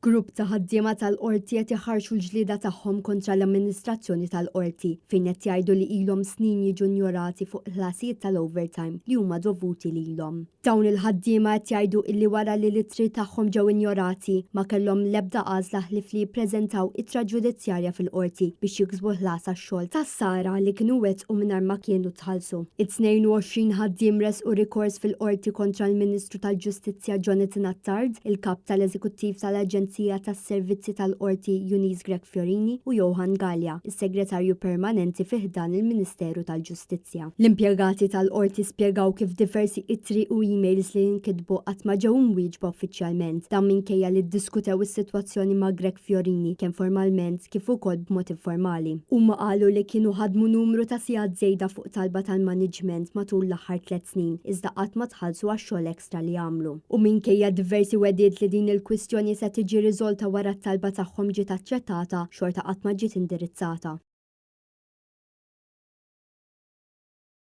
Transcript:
Grupp ta' ħaddiema tal-Qorti qed iħarrxu l-ġlieda tagħhom kontra l-amministrazzjoni tal-Qorti fejn qed jgħidu li ilhom snin jiġu njorati fuq ħlasijiet tal-overtime li huma dovuti lilhom. Dawn il-ħaddiema qed jgħidu illi wara li l-ittri tagħhom ġew injorati, ma kellhom l-ebda għażla ħlief li jippreżentaw ittra ġudizzjarja fil-Qorti biex jiksbu l-ħlas għax-xogħol ta' ħsara li kienu wettqu mingħajr ma kienu tħallsu. It-22 ħaddiem ressqu rikors fil-Qorti kontra l-Ministru tal-Ġustizzja Jonathan Attard, il-Kap tal-Eżekuttiv tal-Aġenzija tas-Servizzi tal-Qorti Eunice Grech Fiorini u Johann Galea, is-Segretarju Permanenti fi ħdan il-Ministeru tal-Ġustizzja. L-impjegati tal-Qorti spjegaw kif diversi ittri u emails li nkitbu qatt ma ġew imwieġba uffiċjalment. Dan minkejja li ddiskutew is-sitwazzjoni ma' Grech Fiorini kemm formalment kif ukoll b'mod informali. Huma qalu li kienu ħadmu numru ta' sigħat żejda fuq talba tal-maniġment matul l-aħħar tlett snin iżda qatt ma tħallsu għax-xogħol extra li għamlu. U minkejja diversi wegħdiet li din il-kwistjoni se tiġi riżolta wara t-talba tagħhom ġiet aċċettata, xorta qatt ma ġiet indirizzata.